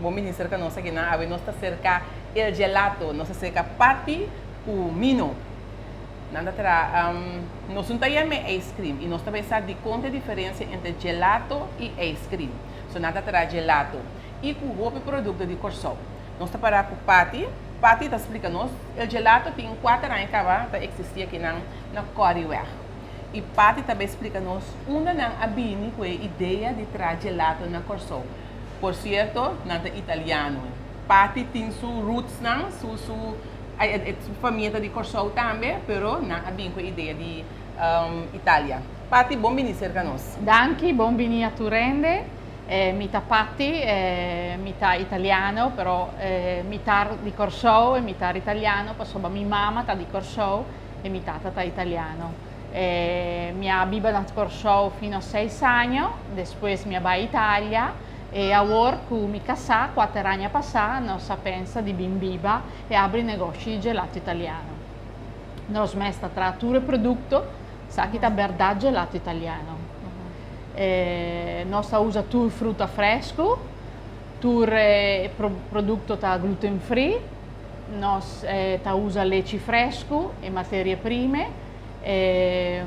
Bon bini serka nos akinan. Awe nos ta serka El Gelato. Nos ta serka Patty ku Mino. Nan ta traha, nos un ta yam'é ice cream i nos ta bai sa dikon ta e diferensia entre gelato i ice cream. So nan ta traha gelato i ku hopi produkto di Kòrsou. Nos ta para ku Patty. Patty ta splika nos, El Gelato tin kuater aña kaba ta eksistí akinan na Kòriweg. I Patty ta bai splika nos unda nan a bini ku e idea di traha gelato na Kòrsou. Por sierto, nan ta italiano. Patty tin su rootsnan, su su su famia ta di Kòrsou tambe, pero nan a bin ku e idea di Italia. Patty, bon bini serka nos. Danki, bon bini a tur hende. Mi ta Patty, mi ta italiano, pero mitar di Kòrsou e mitar italiano pasobra mi mama ta di Kòrsou e mi tata ta italiano. Mi a biba na Kòrsou fino a seis aña, despues mi a bai Italia e awor ku mi kasá kuater aña pasá nos a pensa di bin biba e abri negoshi di gelato italiano. Nos mes ta traha tur e produkto, esaki ta bèrdat gelato italiano. Nos ta usa tur fruta fresku, tur e produkto ta gluten free, nos ta usa lechi fresku e materie prime, e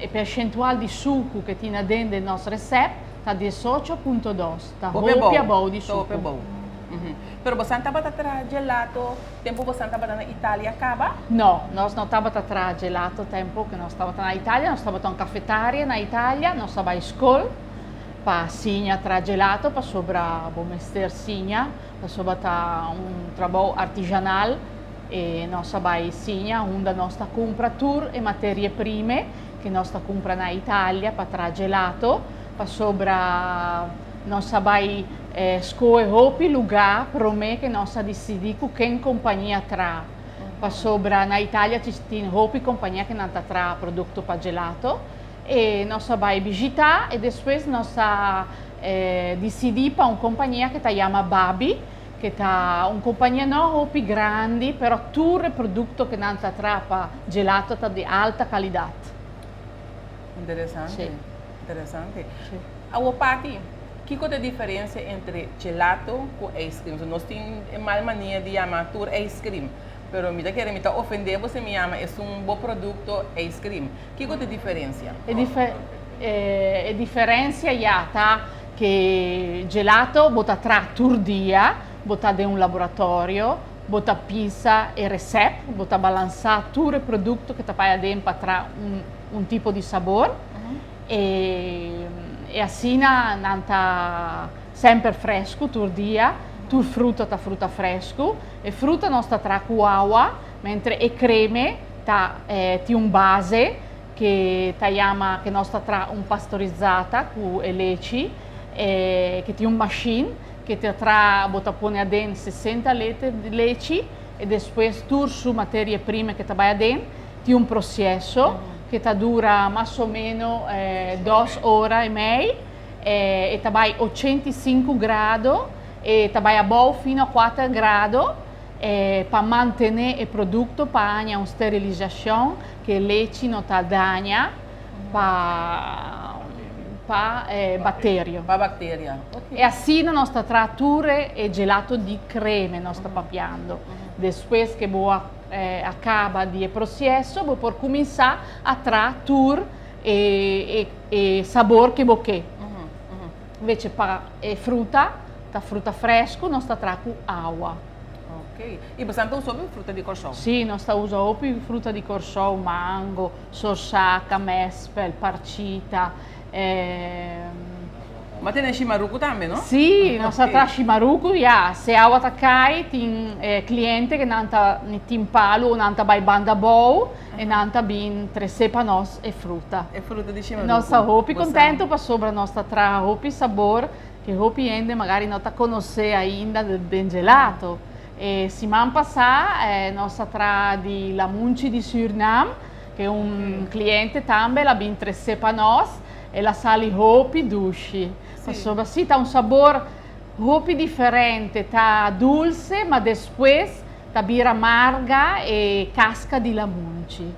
pershentual di suku ke tin aden den nos resèpt ta 18,2, ta hopi abou di suku. Pero bosan tabata traha gelato tempu bosan tabata na Italia kaba? No, nos no tabata traha gelato tempu ku nos tabata na Italia. Nos tabata un kafetaria na Italia. Nos a bai skol pa siña traha gelato pasobra bo mester siña pasobra ta un trabou artisanal. E nos a bai siña unda nos ta kumpra tur e materie prime ku nos ta kumpra na Italia pa traha gelato pasobra nos a bai Skohe hopi lugá promé ke nos a disidí ku ken kompania traha. Pasobra na Italia tin hopi kompania ke nan ta traha produkto pa gelato. E nos a bai bishitá e despues nos a disidí pa un kompania ke ta yama Babi, ke ta un kompania no hopi grandi pero tur e produkto ke nan ta traha pa gelato ta di alta kalidat. Interesante, interesante. Awor Pati, Kiko ta e diferensia entre gelato ku ice cream? So nos tin e mal mania di yama tur ice cream, pero mi ta kere mi ta ofende bo si mi yama esun bo produkto ice cream. Kiko ta e diferensia? E diferensia ya ta ke gelato bo ta traha tur dia, bo ta den un laboratorio, bo ta pisa e resèpt, bo ta balansá tur e produkto ke ta bai aden pa traha un tipo di sabor. E asina nan ta semper fresku tur dia, tur fruta ta fruta fresku. E fruta nos ta traha ku awa, mentre e kreme ta tin un base ke ta yama ke nos ta traha un pastorizata ku e lechi ke tin un mashin ke ta traha bo ta pone aden 60 liter di lechi e despues tur su materie prime ke ta bai aden Tin un proceso ke ta dura mas o meno 2 ora i mei. E ta bai 85 grado, e ta bai abou fino a 4 grado pa mantené e produkto pa haña un sterilisashon ku e lechi no ta daña pa bakteria. Pa bakteria. E asina nos ta traha tur e gelato di creme nos ta papiando. Despues ku bo a kaba di e proseso, bo por kuminsá a traha tur e sabor ku bo ke. Invece pa e fruta, ta fruta fresku, nos ta traha ku awa. Ok. I boso ta usa hopi fruta di Kòrsou? Sí, nos ta usa hopi fruta di Kòrsou, mango, sorsaka, mespel, parchita. Ma tene shimaruku tambe, no? Sí, nos ta traha shimaruku, ya. Si awa ta kai, tin kliente ku nan ta tin palu o nan ta bai banda abou i nan ta bin trese pa nos e fruta. E fruta di shimaruku. Nos ta hopi kontentu pasobra nos ta traha hopi sabor ku hopi hende magari no ta konosé ainda den gelato. E siman pasá nos a traha di lamunchi di Sürnam, ku un kliente tambe el a bin trese pa nos. El a sali hopi dushi. Pasobra si ta un sabor hopi diferente, ta dulce, ma despues ta bira marga e casca di lamunchi.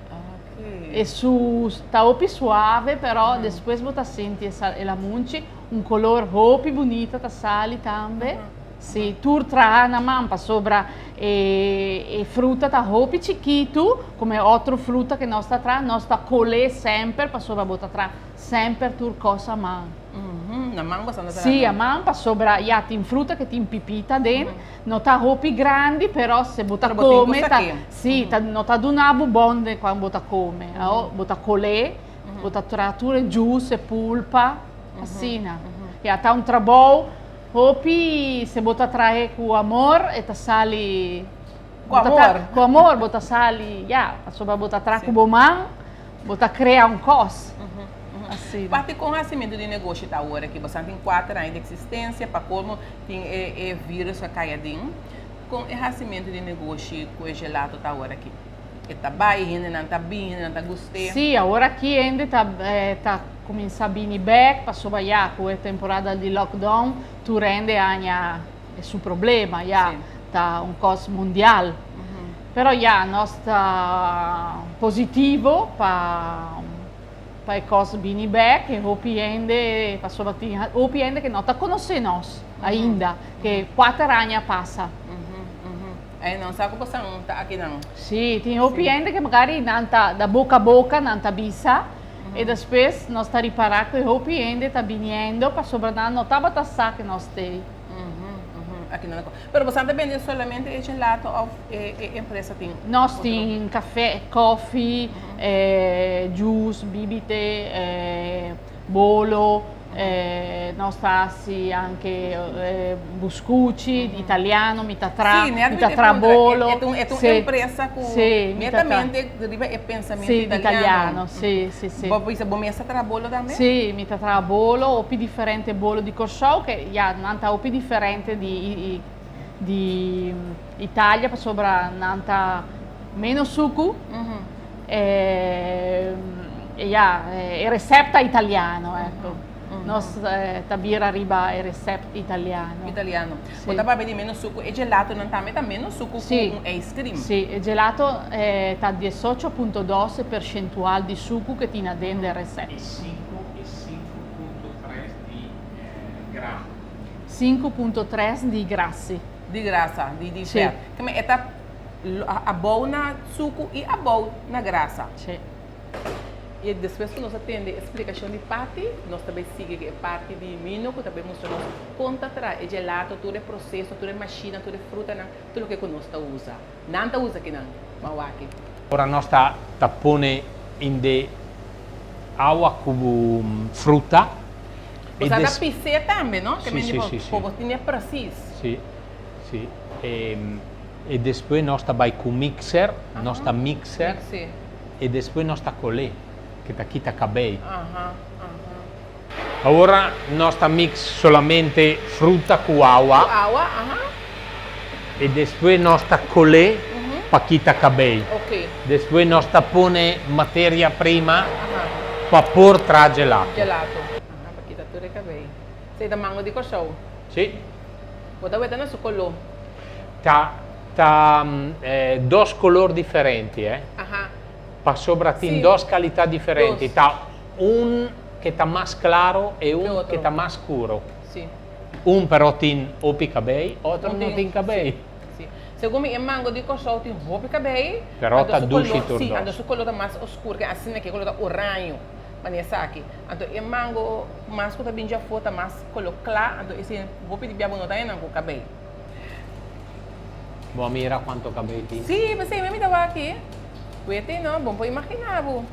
E su ta hopi suave, pero despues bo ta sinti e lamunchi, un color hopi bunita ta sali tambe. Si, tur traha na man pasobra e fruta ta hopi chikitu, como e otro fruta cu nos ta traha, nos ta cole semper pasobra bo ta traha semper tur cos a man. Na man bo ta traha? Si, a man pasobra ya tin fruta cu tin pipita aden, no ta hopi grandi pero si bo ta come ta, si, no ta duna bo bon den cuando bo ta come, awo bo ta cole, bo ta traha tur e juice, e pulpa, asina. Ya ta un trabou. Hopi se bo ta trahe ku amor e ta sali Ku amor. Ku amor bo ta sali ya pasobra bo ta traha ku bo man bo ta krea un kos asina. Parti kon hasimentu di negoshi ta awor aki? Bosan tin kuater aña di eksistensia pa kolmo tin e e virus a kai aden. Kon e hasimentu di negoshi ku e gelato ta awor aki? E ta bai, hendenan ta bin, hendenan ta gust'é? Sí, awor aki hende ta ta Cuminsa bini bek pasobra ya cu e temporada di lockdown tur hende haña e su problema ya ta un cos mundial pero ya nos ta positivo pa pa e cos bini bek e hopi hende pasobra tin hopi hende cu no ta conoce nos ainda ke cuater aña pasa. Ay nan sa cu bosan ta akinan. Si tin hopi hende ke magari nan ta da boca boca nan ta bisa. E despues nos ta ripará ku e hopi hende ta biniendo pasobra nan no tabata sa ku nos t'ei. Pero boso ta bende solamente e gelato òf e empresa tin otro? Nos tin kafé, kòfi, juice, bibite, bolo, nos ta hasi anke buskuchi italiano, mi ta tra, mi ta tra bolo. E ta un empresa ku netamente riba e pensamentu italiano. Si, si, si. Bo bisa bo mes ta traha bolo tambe? Si, mi ta traha bolo, hopi diferente bolo di Kòrsou, ke ya nan ta hopi diferente di di Italia pasobra nan ta ménos suku. E ya, e resèpt ta italiano, ecco. Nos ta bira riba e resèpt italiano. Italiano. Bo ta papia di ménos suku, e gelatonan tambe ta ménos suku ku un ijskrim. Si, e gelato ta diesocho punto dos e pershentual di suku ke tin aden den resèpt. E sinku e sinku punto tres di grasa. Sinku punto tres di grasi. Di grasa, di fèt. E ta abou na suku i abou na grasa. Si. I despues ku nos a tende e splikashon di Patty, nos ta bai sigui ku e parti di Mino ku ta bai mustra nos kon ta traha e gelato, tur e proseso, tur e mashina, tur e frutanan, tur loke ku nos ta usa. Nan ta usa kinan, mawaki. Ora nos ta ta pone in de awa ku fruta e Bo sa ta pis'é tambe, no? Ke men di bo bo tene presis. Si, si. E despues nos ta bai ku mixer, nos ta mixer. E despues nos ta kolé, ke ta kita kabei. Awor nos ta mix solamente fruta ku awa. Ku awa, aha. E despues nos ta kolé pa kita kabei. Despues nos ta pone materia prima pa por traha gelato. Gelato. Aha, pa kita tur e kabei. Esei ta mango di Kòrsou? Si. Bo ta weta na su koló. Ta ta dos color diferente eh. Aha. Pasobra tin dos calidad diferente. Ta un ke ta mas claro e un ke ta mas scuro. Si. Un pero tin hopi cabey, otro no tin cabey. Si. Segun mi e mango di Kòrsou tin hopi cabey. Pero ta dushi tur dos. Si, anto su color ta mas oscuro, ke asina ke color ta oraño, manera esaki. Anto e mango mas ku ta bin djafó ta mas color cla, anto esei hopi di bia bo no ta haya nan ku cabey. Bo a mira cuanto cabey tin? Sí, p'esei mi ta wak aki. Wete no, bo por imagina bo.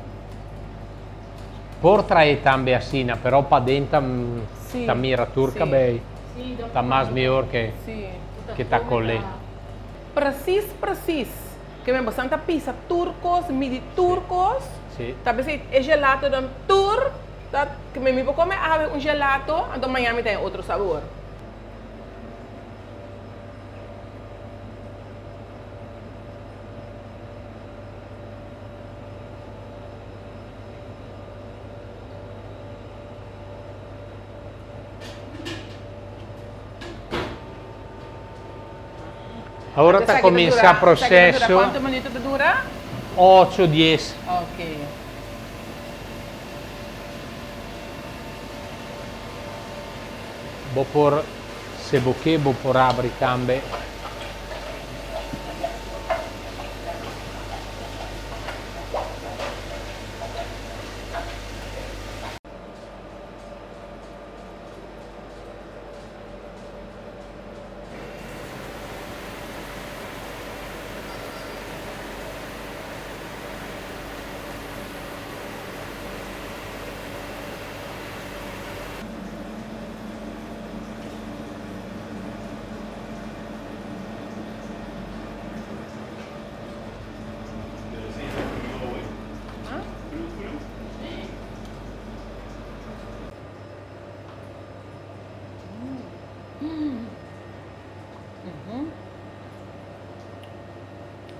Por trae tambe asina, pero paden ta ta mira tur cabey. Ta mas mihor ke ke ta cole. Precies, precies. Ke men bosan ta pisa tur cos, midi tur cos. Ta p'esei e gelato dan tur ta, ke men mi por come awe un gelato, anto mañana mi ta haña otro sabor. Ahora ta cuminsa proceso. Cuanto minuto ta dura? Ocho, dies. Ok. Bo por Se bo ke bo por abri tambe.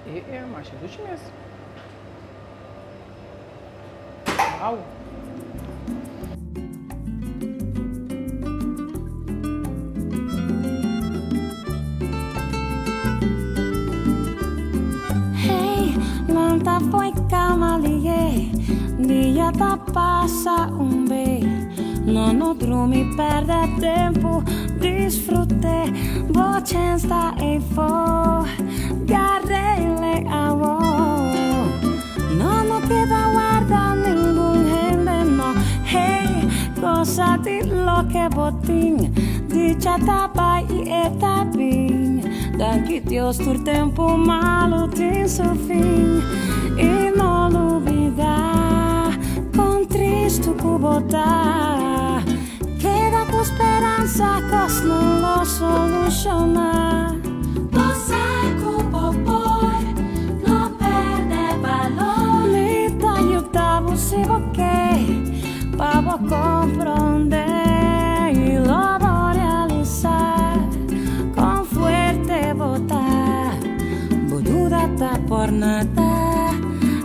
E e masha dushi mes. Wow. Hey, lanta fo'i kama liye, dia ta pasa un be. No no drumi perde tempu, disfrut'é, bo chens ta eifó, gar'ele awo. No no keda warda ningun hende no, hey, gosa di loke bo tin, dicha ta bai i e ta bin. Danki Dios tur tempu malu tin su fin i no lubida kon tristu ku bo ta keda ku speransa kos no lo solushoná. Bo sa ku bo por no pèrdè balor. Mi ta yuda bo si bo ke pa bo komprondé i lo bo realisá. Kon fuerte bo ta, bo duda ta por nada,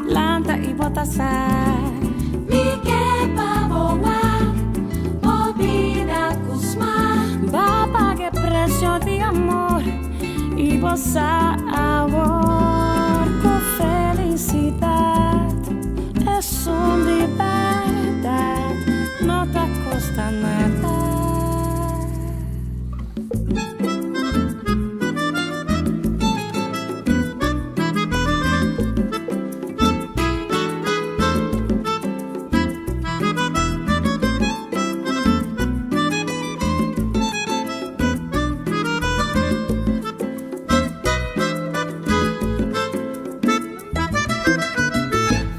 lanta i bo ta sa. Mi ke pa bo wak, bo bida ku smak. Ba paga e presio di amor i bo sa awor ku felisidat esun di bèrdat no ta kosta nada.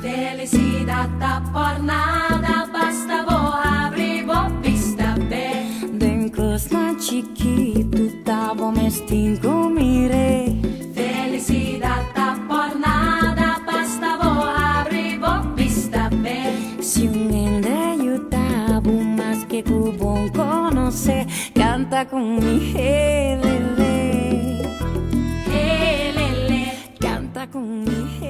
Felicidad ta por nada, basta bo habri bo bista be. Den cosnan chikitu ta bo mes tin cu mire. Felicidad ta por nada, basta bo habri bo bista be. Si un hende yuda bo maske cu bon conoce, canta cu mi helele. Helele. Canta cu mi.